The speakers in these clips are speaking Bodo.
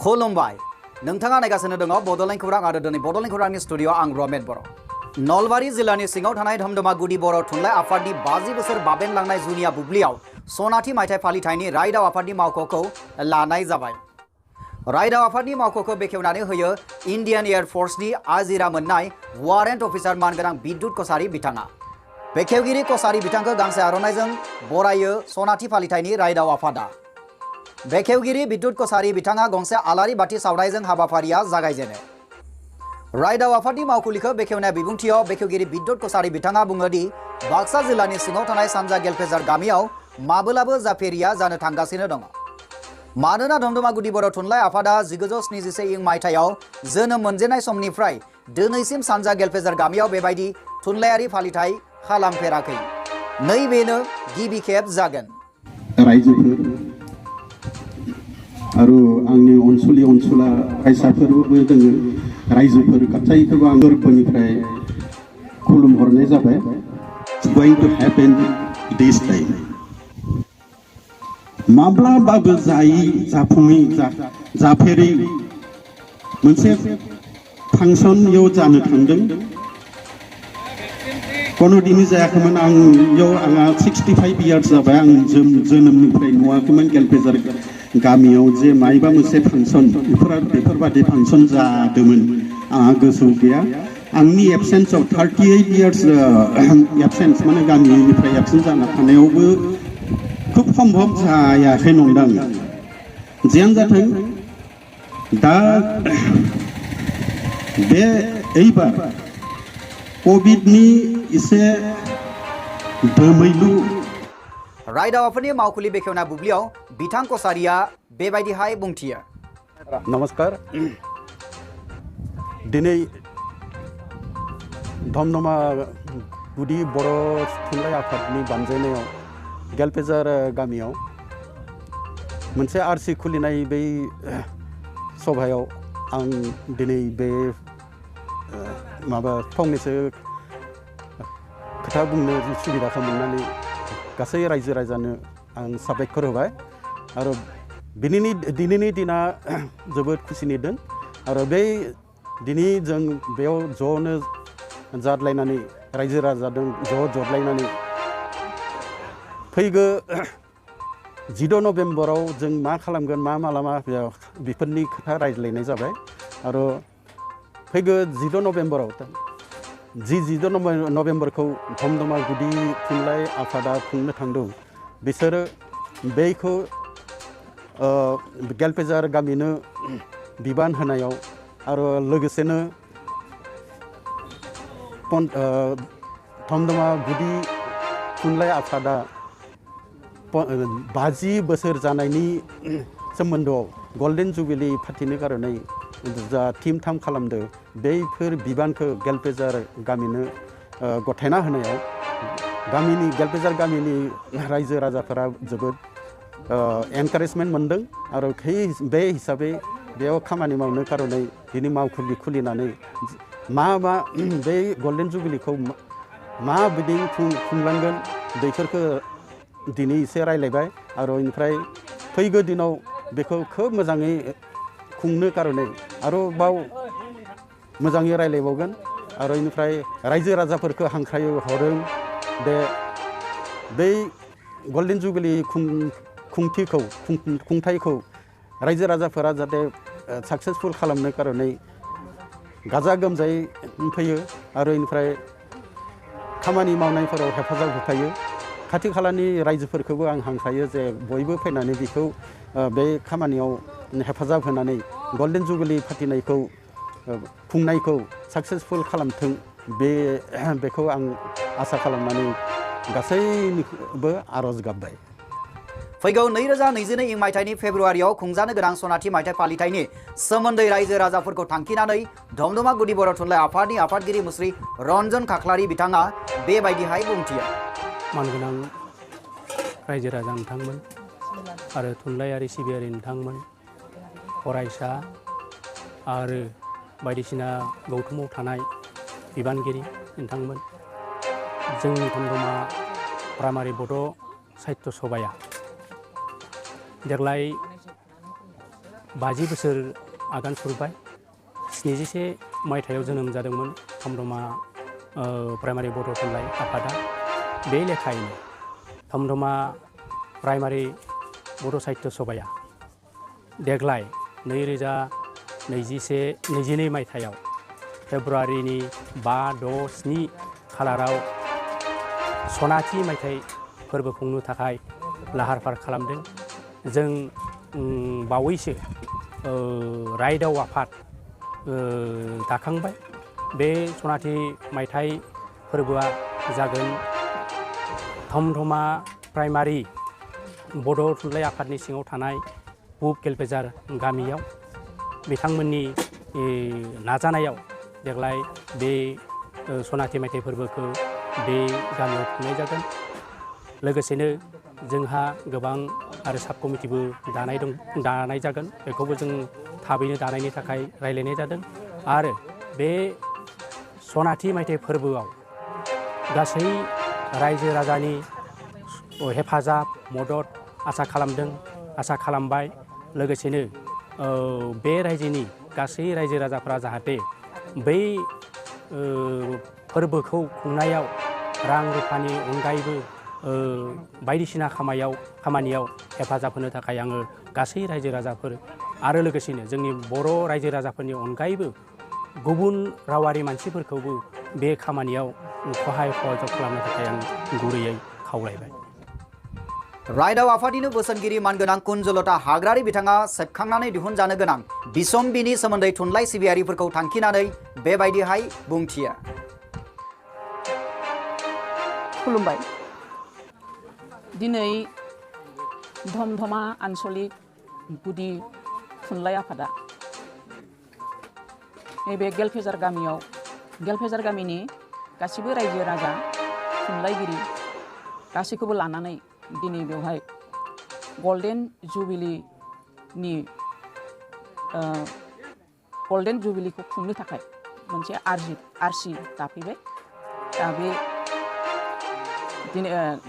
खुलुमबाय नोंथाङा नायगासिनो दङ बड'लेण्ड खौरां आरो दिनै बड'लेण्ड खौरांनि स्टुडिअ आं रमेट बर' नलबारि जिल्लानि सिङाव थानाय धमधमा गुदि बर' थुनलाइ आफादनि 50 बोसोर बाबेनलांनाय जुनिया बुब्लियाव सनाथि मायथाइ फालिथायनि रायदाव आफादनि मावख'खौ लानाय जाबाय। रायदाव आफादनि मावख'खौ बेखेवनानै होयो इन्डियान एयार फर्सनि आजिरा मोननाय वारेन्ट अफिसार मानगोनां बिद्युत कसारी बिथाङा। बेखेवगिरि कसारी बिथांखौ गांसे आर'नाइजों बरायो सनाथि फालिथायनि रायदाव आफादा। बेखेवगिरि बिद्युत कसारी बिथाङा गंसे आलारि बाथि सावनायजों हाबाफारिया जागायजेनो। रायदाव आफादनि मावखुलिखौ बेखेवनाय बिबुंथियाव बेखेवगिरि बिद्युत कसारी बिथाङा बुङो दि बाक्सा जिल्लानि सिङाव थानाय सानजा गेलफेजार गामियाव माब्लाबो जाफेरिया जानो थांगासिनो दङ। मानोना धमधमा गुदि बर' थुनलाइ आफादा 1971 मायथाइयाव जोनोम मोनजेननाय समनिफ्राय दिनैसिम सानजा गेलफेजार गामियाव बेबायदि थुनलाइयारि फालिथाय खालामफेराखै। नैबेनो गिबि खेब जागोन। आरो आंनि अनसुला फरायसाफोरबो दोङो रायजोफोर गासैखौबो आं गोरबोनिफ्राय खुलुमहरनाय जाबाय। going to happen this time माब्लाबाबो जाफुङै जाफेरै मोनसे फांसन इयाव जानो थांदों। कोनो दिनै जायाखैमोन आं इयाव आंहा 65 इयार्स जाबाय। आं जोनोमनिफ्राय नुवाखैमोन गेलफेजार गामियाव जे मायबा मोनसे फांसन बेफोरबादि फांसन जादोंमोन आंहा गोसोआव गैया। आंनि एबसेन्स अफ 38 इयार्स एबसेन्स माने गामिनिफ्राय एबसेन्स जाना थानायावबो खुब सम्भब जायाखै नंदां। जियानो जाथों दा बे एबार कभिडनि एसे दोमैलु रायदाव आफादनि मावखुलि बेखेवना बुब्लियाव बिथां कसारिया बेबायदिहाय बुंथियो। नमस्कार। दिनै धमधमा गुदि बर' थुनलाइ आफादनि बानजायनायाव गेलफेजार गामियाव मोनसे आरसि खुलिनाय बै सभायाव आं दिनै बे माबा फंनैसो खोथा बुंनो सुबिदाखौ मोननानै गासै रायजो राजानो आं साबायखर होबाय। आरो दिनैनि दिना जोबोद खुसिनि दिन आरो बे दिनै जों बेयाव ज'नो जादलायनानै रायजो राजाजों ज'लायनानै फैगौ 14 नभेम्बराव जों मा खालामगोन मा मालामा बेफोरनि खोथा रायज्लायनाय जाबाय। आरो फैगौ 14 नभेम्बराव जि 14 नभेम्बरखौ धमधमा गुदि थुनलाइ आफादा खुंनो थांदों बिसोरो बेखौ गेलफेजार गामिनो बिबान होनायाव आरो लोगोसेनो धमधमा गुदि थुनलाइ आफादा 50 बोसोर जानायनि सोमोन्दोआव गल्डेन जुबिलि फाथिनो कारनै जा थिम थाम खालामदों बेफोर बिबानखौ गेलफेजार गामिनो गथायना होनायाव गेलफेजार गामिनि रायजो राजाफोरा जोबोद एनकारेजमेन्ट मोनदों। आरो बे हिसाबै बेयाव खामानि मावनो कारनै दिनै मावखुलि खुलिनानै मा बे गल्डेन जुबिलिखौ माबायदि खुंलांगोन बेफोरखौ दिनै एसे रायलायबाय। आरो बेनिफ्राय फैगौ दिनाव बेखौ खोब मोजाङै खुंनो कारनै आरोबाव मोजाङै रायलायबावगोन। आरो बेनिफ्राय रायजो राजाफोरखौ हांख्राय हरदों बै गल्डेन जुबिलि खुंथायखौ रायजो राजाफोरा जाहाथे साक्सेसफुल खालामनो कारनै गाजा गोमजायै फैयो आरो बेनिफ्राय खामानि मावनायफोराव हेफाजाब होफायो। खाथि खालानि रायजोफोरखौबो आं हांख्रायो जे बयबो फैनानै बेखौ बे खामानियाव हेफाजाब होनानै गल्डेन जुबिलि फाथिनायखौ खुंनायखौ साक्सेसफुल खालामथों बेखौ आं आसा खालामनानै गासैनिबो आर'ज गाबबाय। फैगौ 2022 मायथाइनि फेब्रुवारियाव खुंजानो गोनां सनाथि मायथाइ फालिथायनि सोमोन्दै रायजो राजाफोरखौ थांखिनानै धमधमा गुदि बर' थुनलाइ आफादनि आफादगिरि मुस्रि रन्जन खाख्लारि बिथाङा बेबायदिहाय बुंथियो। मानगोनां रायजो राजा नोंथांमोन आरो थुनलाइयारि सिबियारि नोंथांमोन फरायसा आरो बायदिसिना गौथुमाव थानाय बिबानगिरि नोंथांमोन जोंनि धमधमा प्राइमारि बड' साहित्य सभाया देग्लाय 50 बोसोर आगान सुरबाय 71 मायथाइयाव जोनोम जादोंमोन धमधमा प्राइमारि बड' थुनलाइ आफादा बे लेखायैनो धमधमा प्राइमारि बड' साहित्य सभाया देग्लाय 2022 मायथाइयाव फेब्रुवारिनि 5, 6, 7 खालाराव सनाथि मायथाइ फोरबो खुंनो थाखाय लाहार फाहार खालामदों। जों बावैसो रायदाव आफाद दाखांबाय। बे सनाथि मायथाइ फोरबोआ जागोन धमधमा प्राइमारि बड' थुनलाइ आफादनि सिङाव थानाय पुब केलपेजार गामियाव बिथांमोननि नाजानायाव देग्लाय बे सनाथि मायथाइ फोरबोखौ बे गामियाव खुंनाय जागोन। लोगोसेनो जोंहा गोबां आरो साब कमिटिबो दानाय जागोन। बेखौबो जों थाबैनो दानायनि थाखाय रायलायनाय जादों। आरो बे सनाथि मायथाइ फोरबोआव गासै रायजो राजानि हेफाजाब मदद आसा खालामदों, आसा खालामबाय। लोगोसेनो बे रायजोनि गासै रायजो राजाफ्रा जाहाथे बै फोरबोखौ खुंनायाव रां रुफानि अनगायैबो बायदिसिना खामानियाव हेफाजाब होनो थाखाय आङो गासै रायजो राजाफोर आरो लोगोसेनो जोंनि बर' रायजो राजाफोरनि अनगायैबो गुबुन रावारि मानसिफोरखौबो बे खामानियाव सहाय सहयोग खालामनो थाखाय आं गुरैयै खावलायबाय। रायदाव आफादनिनो बोसोनगिरि मानगोनां कुन्जलता हाग्रारि बिथाङा सेबखांनानै दिहुनजानो गोनां बिसम्बिनि सोमोन्दै थुनलाइ सिबियारिफोरखौ थांखिनानै बेबायदिहाय बुंथियो। खुलुमबाय। दिनै धमधमा आन्सलिक गुदि थुनलाइ आफादा नैबे गेलफेजार गामियाव गेलफेजार गामिनि गासिबो रायजो राजा थुनलाइगिरि गासैखौबो लानानै दिनै बेवहाय गल्डेन जुबिलिखौ खुंनो थाखाय मोनसे आरसि दाफैबाय। दा बे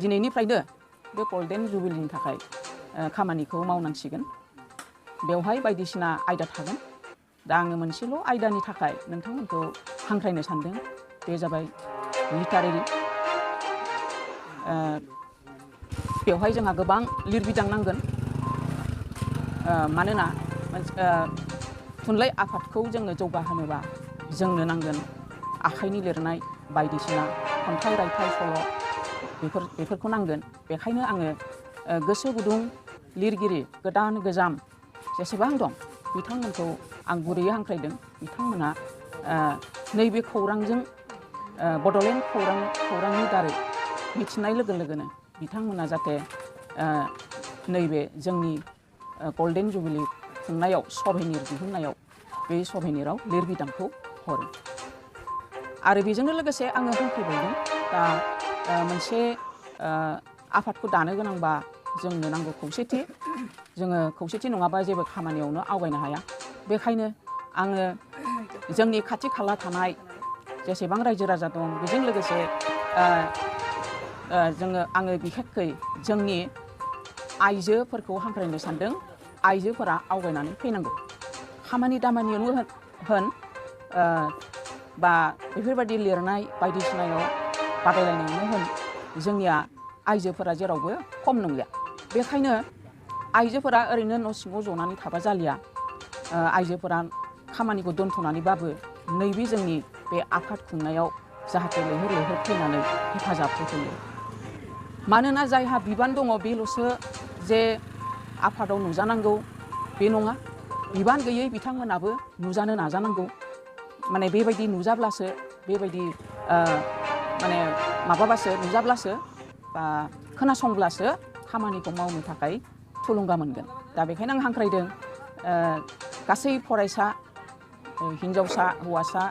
दिनैनिफ्रायनो बे गल्डेन जुबिलिनि थाखाय खामानिखौ मावनांसिगोन। बेवहाय बायदिसिना आयदा थागोन। दा आङो मोनसेल' आयदानि थाखाय नोंथांमोनखौ हांख्रायनो सानदों। बे जाबाय लिटारेरि। बेवहाय जोंहा गोबां लिरबिदां नांगोन। मानोना थुनलाइ आफादखौ जोङो जौगाहोनोबा जोंनो नांगोन आखाइनि लिरनाय बायदिसिना खन्थाइ रायथाइ सल' बेफोरखौ नांगोन। बेखायनो आङो गोसो गुदुं लिरगिरि गोदान गोजाम जेसेबां दं बिथांमोनखौ आं गुरैयै हांख्रायदों। बिथांमोना नैबे खौरांजों बड'लेण्ड खौरांनि दारै मिथिनाय लोगो लोगोनो बिथांमोना जाहाथे नैबे जोंनि गल्डेन जुबिलि खुंनायाव सभेनिर दिहुननायाव बे सभेनिराव लिरबिदांखौ हरो। आरो बेजोंनो लोगोसे आङो हांख्रायबावदों। दा मोनसे आफादखौ दानो गोनांबा जोंनो नांगौ खौसेथि। जोङो खौसेथि नङाबा जेबो खामानियावनो आवगायनो हाया। बेखायनो आङो जोंनि खाथि खाला थानाय जेसेबां रायजो राजा दं बेजों लोगोसे आङो बिखेखै जोंनि आइजोफोरखौ हांख्रायनो सानदों। आइजोफोरा आवगायनानै फैनांगौ। खामानि दामानियावनो होन बा बेफोरबायदि लिरनाय बायदिसिनायाव बादायलायनायावनो होन जोंनिया आइजोफोरा जेरावबो खम नंलिया। बेखायनो आइजोफोरा ओरैनो न' सिङाव जनानै थाबा जालिया। आइजोफोरा खामानिखौ दोनथ'नानैबाबो नैबे जोंनि बे आफाद खुंनायाव जाहाथे लैहोर लैहोर फैनानै हेफाजाब होफैयो। मानोना जायहा बिबान दङ बेल'सो जे आफादाव नुजानांगौ बे नङा। बिबान गैयै बिथांमोनाबो नुजानो नाजानांगौ। माने बेबायदि नुजाब्लासो बेबायदि नुजाब्लासो बा खोनासंब्लासो खामानिखौ मावनो थाखाय थुलुंगा मोनगोन। दा बेखायनो आं हांख्रायदों गासै फरायसा हिन्जावसा हौवासा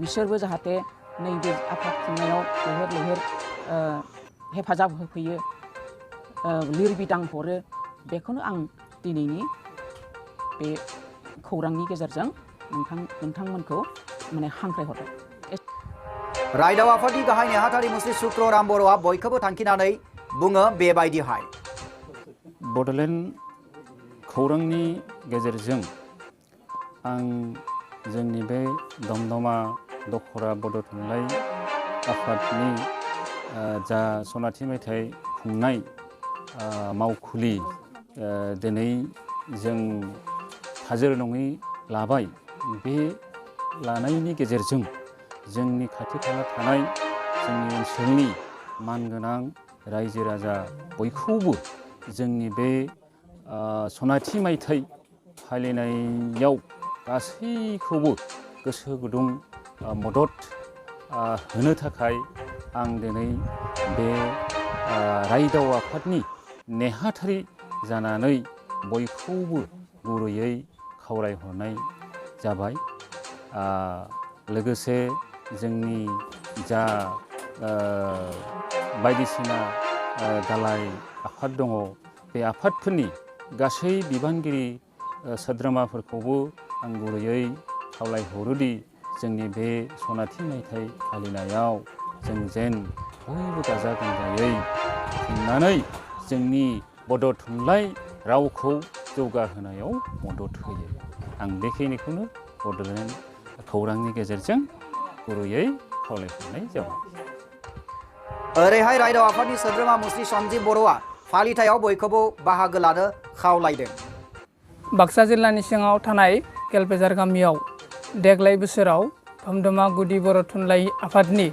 बिसोरबो जाहाथे नैबे आफाद खुंनायाव लैहोर लैहोर हेफाजाब होफैयो, लिरबिदां हरो। बेखौनो आं दिनैनि बे खौरांनि गेजेरजों नोंथांमोनखौ माने हांख्रायहरदों। रायदाव आफादनि गाहाय नेहाथारि मुस्रि सुक्र राम बर'आ बयखौबो थांखिनानै बुङो बेबायदिहाय। बड'लेण्ड खौरांनि गेजेरजों आं जोंनि बे दमदमा दखरा बड' थुनलाइ आफादनि जा सनाथि मेथाइ खुंनाय मावखुलि दिनै जों हाजिर नङै लाबाय। बे लानायनि गेजेरजों जोंनि खाथि खाला थानाय जोंनि ओनसोलनि मानगोनां रायजो राजा बयखौबो जोंनि बे सनाथि मायथाइ फालिनायाव गासैखौबो गोसो गुदुं मदद होनो थाखाय आं दिनै बे रायदाव आफादनि नेहाथारि जानानै बयखौबो गुरैयै खावलायहरनाय जाबाय। लोगोसे जोंनि जा बायदिसिना दालाय आफाद दङ बे आफादफोरनि गासै बिबानगिरि सोद्रोमाफोरखौबो आं गुरैयै खावलायहरोदि जोंनि बे सनाथि मेथाइ फालिनायाव जों जेन बयबो गाजा गोमजायै खुंनानै जोंनि बड' थुनलाइ रावखौ जौगाहोनायाव मदद होयो। आं बेखिनिखौनो बड'लेण्ड खौरांनि गेजेरजों गुरैयै खावलायहरनाय जाबाय। ओरैहाय रायदाव आफादनि सोद्रोमा मुस्रि सन्जिब बर'आ फालिथायाव बयखौबो बाहागो लानो खावलायदों। बाक्सा जिल्लानि सिङाव थानाय गेलपेजार गामियाव देग्लाय बोसोराव धमधमा गुदि बर' थुनलाइ आफादनि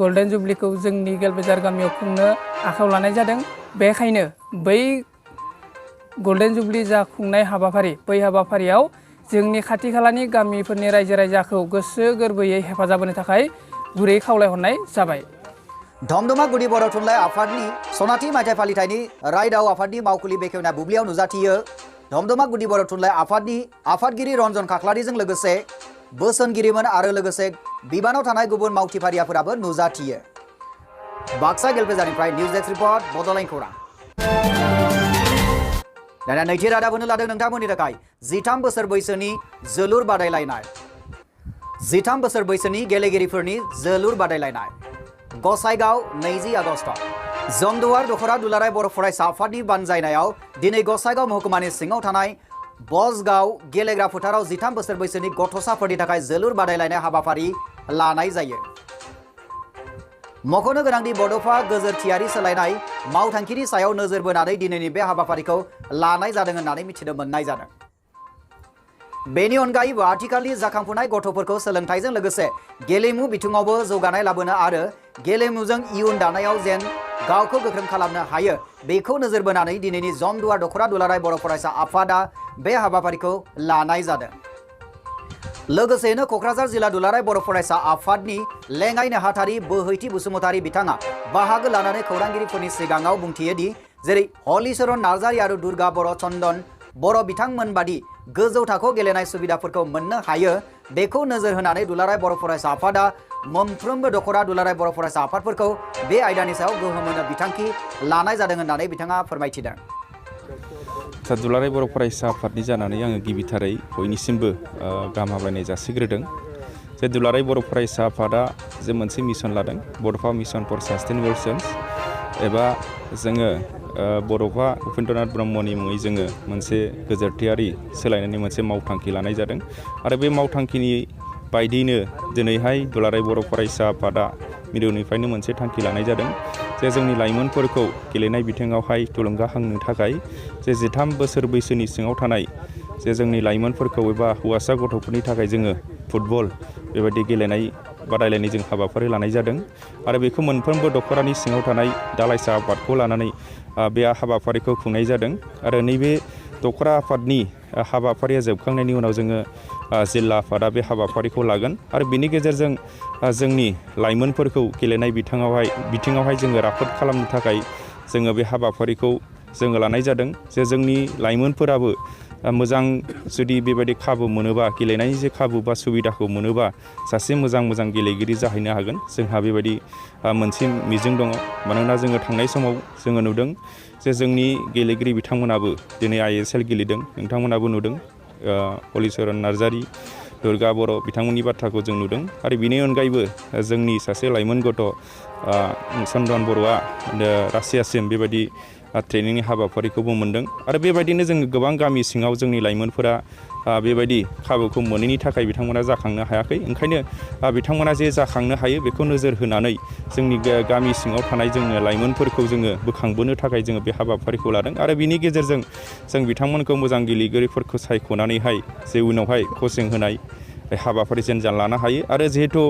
गल्डेन जुबलिखौ जोंनि गेलपेजार गामियाव खुंनो आखायाव लानाय जादों। बेखायनो बै गल्डेन जुबलि जा खुंनाय हाबाफारि, बै हाबाफारियाव जोंनि खाथि खालानि गामिफोरनि रायजो राजाखौ गोसो गोरबोयै हेफाजाब होनो थाखाय गुरै खावलायहरनाय जाबाय। धमधमा गुदि बर' थुनलाइ आफादनि सनाथि मायथाइ फालिथायनि रायदाव आफादनि मावखुलि बेखेवनाय बुब्लियाव नुजाथियो धमधमा गुदि बर' थुनलाइ आफादनि आफादगिरि रन्जन खाख्लारिजों लोगोसे बोसोनगिरिमोन आरो लोगोसे बिबानाव थानाय गुबुन मावथिफारियाफोराबो नुजाथियो। बाक्सा गेलपेजारनिफ्राय निउज डेस्क रिपर्ट बड'लेण्ड खौरां। दाना नैथि रादाब होनो लादों नोंथांमोननि थाखाय 13 बोसोर बैसोनि जोलुर बादायलायनाय। 13 बोसोर बैसोनि गेलेगिरिफोरनि जोलुर बादायलायनाय। गसाइगाव 20 आगस्ट। जमदुवार दखरा दुलाराय बर' फरायसा आफादनि बानजायनायाव दिनै गसाइगाव महकुमानि सिङाव थानाय बसगाव गेलेग्रा फोथाराव 13 बोसोर बैसोनि गथ'साफोरनि थाखाय जोलुर बादायलायनाय हाबाफारि लानाय जायो। मख'नो गोनांदि बड'फा गोजोरथियारि सोलायनाय मावथांखिनि सायाव नोजोर बोनानै दिनैनि बे हाबाफारिखौ लानाय जादों होननानै मिथिनो मोननाय जादों। बेनि अनगायैबो आथिखालनि जाखांफुनाय गथ'फोरखौ सोलोंथाइजों लोगोसे गेलेमु बिथिङावबो जौगानाय लाबोनो आरो गेलेमुजों इयुन दानायाव जेन गावखौ गोख्रों खालामनो हायो बेखौ नोजोर बोनानै दिनैनि जमदुवार दखरा दुलाराय बर' फरायसा आफादा बे हाबाफारिखौ लानाय जादों। लोगोसेनो क'क्राझार जिल्ला दुलाराय बर' फरायसा आफादनि लेङाइ नेहाथारि बोहैथि बसुमतारी बिथाङा बाहागो लानानै खौरांगिरिफोरनि सिगाङाव बुंथियोदि जेरै हलिचरन नार्जारी आरो दुर्गा बर' चन्दन बर' बिथांमोनबादि गोजौ थाखोआव गेलेनाय सुबिदाफोरखौ मोननो हायो बेखौ नोजोर होनानै दुलाराय बर' फरायसा आफादा मोनफ्रोमबो दखरा दुलाराय बर' फरायसा आफादफोरखौ बे आयदानि सायाव गोहोम होनो बिथांखि लानाय जादों होननानै बिथाङा फोरमायथिदों। दुलाराय बर' फरायसा आफादनि जानानै आङो गिबिथारै बयनिसिमबो गाहाम हामलायनाय जासिग्रोदों। जे दुलाराय बर' फरायसा आफादा जे मोनसे मिशन लादों बड'फा मिशन फर सास्टेनेबल चेन्ज एबा जोङो बड'फा उपेन्द्रनाथ ब्रह्मनि मुङै जोङो मोनसे गोजोरथियारि सोलायनायनि मोनसे मावथांखि लानाय जादों आरो बे मावथांखिनि बायदियैनो दिनैहाय दुलाराय बर' फरायसा आफादा मिरुनिफ्रायनो मोनसे थांखि लानाय जादों जे जोंनि लाइमोनफोरखौ गेलेनाय बिथिङावहाय थुलुंगाखांनो थाखाय जे 13 बोसोर बैसोनि सिङाव थानाय जे जोंनि लाइमोनफोरखौ एबा हौवासा गथ'फोरनि थाखाय जोङो फुटबल बेबायदि गेलेनाय बादायलायनाय जों हाबाफारि लानाय जादों आरो बेखौ मोनफ्रोमबो दखरानि सिङाव थानाय दालाइसा आफादखौ लानानै बे हाबाफारिखौ खुंनाय जादों आरो नैबे दखरा आफादनि हाबाफारिया जोबखांनायनि उनाव जोङो जिल्ला आफादा बे हाबाफारिखौ लागोन आरो बिनि गेजेरजों जोंनि लाइमोनफोरखौ गेलेनाय बिथिङावहाय जोङो राफोद खालामनो थाखाय जोङो बे हाबाफारिखौ जोङो लानाय जादों जे जोंनि लाइमोनफोराबो मोजां जुदि बेबायदि खाबु मोनोबा गेलेनायनि जे खाबु बा सुबिदाखौ मोनोबा सासे मोजां गेलेगिरि जाहैनो हागोन जोंहा बेबायदि मोनसे मिजिं दङ मानोना जोङो थांनाय समाव जोङो नुदों जे जोंनि गेलेगिरि बिथांमोनाबो दिनै ISL गेलेदों नोंथांमोनाबो नुदों हलिचरन नार्जारी दुर्गा बर' बिथांमोननि बाथ्राखौ जों नुदों आरो बिनि अनगायैबो जोंनि सासे लाइमोन गथ' चन्दन बर'आ रासियासिम बेबायदि ट्रेनिंनि हाबाफारिखौबो मोन्दों आरो बेबायदिनो जोङो गोबां गामि सिङाव जोंनि लाइमोनफोरा बेबायदि खाबुखौ मोनैनि थाखाय बिथांमोना जाखांनो हायाखै ओंखायनो बिथांमोना जे जाखांनो हायो बेखौ नोजोर होनानै जोंनि गामि सिङाव थानाय जोङो लाइमोनफोरखौ जोङो बोखांबोनो थाखाय जोङो बे हाबाफारिखौ लादों आरो बिनि गेजेरजों जों बिथांमोनखौ मोजां गेलेगिरिफोरखौ सायख'नानैहाय जे उनावहाय कचिं होनाय हाबाफारि जेन लानो हायो आरो जिहेथु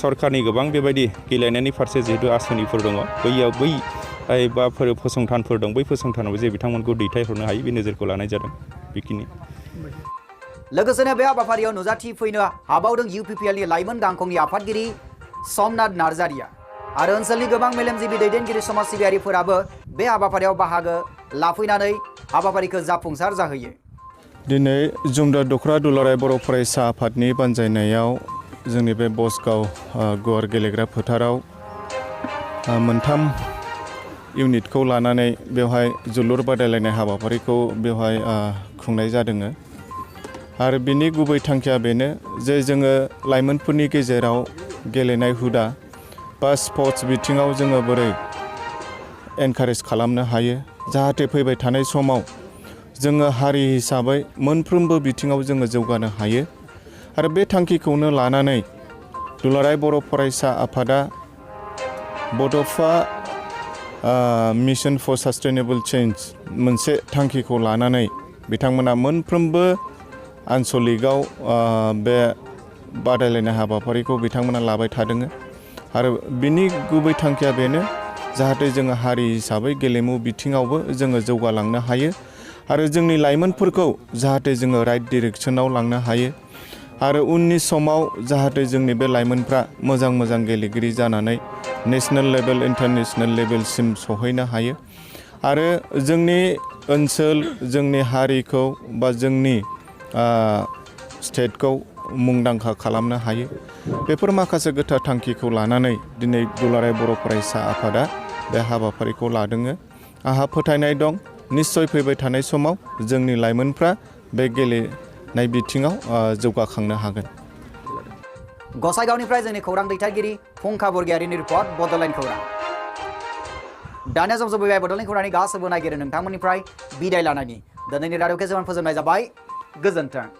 सरकारनि गोबां बेबायदि गेलेनायनि फारसे जिहेतु आसनिफोर दङ बैयाव बा फसंथानफोर दं बै फसंथानाव जे बिथांमोनखौ दैथायहरनो हायो बे नोजोरखौ लानाय जादों बेखिनि लोगोसेनो बे हाबाफारियाव नुजाथिफैनो हाबावदों UPPLनि लाइमोन गांखंनि आफादगिरि समनाथ नार्जारिया आरो ओनसोलनि गोबां मेलेमजिबि दैदेनगिरि समाज सिबियारिफोराबो बे हाबाफारियाव बाहागो लाफैनानै हाबाफारिखौ जाफुंसार जाहोयो। दिनै जुमदा दखरा दुलाराय बर' फरायसा आफादनि बानजायनायाव जोंनि बे बसगाव गुवार गेलेग्रा फोथाराव मोनथाम इउनिटखौ लानानै बेवहाय जोलुर बादायलायनाय हाबाफारिखौ बेवहाय खुंनाय जादों आरो बिनि गुबै थांखिया बेनो जे जोङो लाइमोनफोरनि गेजेराव गेलेनाय हुदा बा स्पर्ट्स बिथिङाव जोङो बोरै एनकारेज खालामनो हायो जाहाथे फैबाय थानाय समाव जोङो हारि हिसाबै मोनफ्रोमबो बिथिङाव जोङो जौगानो हायो आरो बे थांखिखौनो लानानै दुलाराय बर' फरायसा आफादा बड'फा मिशन फर सास्टेनेबल चेन्ज मोनसे थांखिखौ लानानै बिथांमोना मोनफ्रोमबो आनसलिकआव बे बादायलायनाय हाबाफारिखौ बिथांमोना लाबाय थादों आरो बिनि गुबै थांखिया बेनो जाहाथे जोङो हारि हिसाबै गेलेमु बिथिङावबो जोङो जौगालांनो हायो आरो जोंनि लाइमोनफोरखौ जाहाथे जोङो राइट डिरेक्सनाव लांनो हायो आरो उननि समाव जाहाथे जोंनि बे लाइमोनफ्रा मोजां मोजां गेलेगिरि जानानै नेशनेल लेभेल इन्टारनेशनेल लेभेलसिम सहैनो हायो आरो जोंनि ओनसोल जोंनि हारिखौ बा जोंनि स्टेटखौ मुंदांखा खालामनो हायो बेफोर माखासे गोथार थांखिखौ लानानै दिनै दुलाराय बर' फरायसा आफादा बे हाबाफारिखौ लादों आंहा फोथायनाय दं निश्चय फैबाय थानाय समाव जोंनि लाइमोनफ्रा बे गेलेनाय बिथिङाव जौगाखांनो हागोन। गसाइगावनिफ्राय जोंनि खौरां दैथायगिरि फुंखा बरगयारिनि रिपर्ट बड'लेण्ड खौरां। दानिया जों जोबबाय बड'लेण्ड खौरांनि गासैबो नायगिरि नोंथांमोननिफ्राय बिदाय लानायनि दिनैनि रादाबखौ जों फोजोबनाय जाबाय। गोजोन्थों।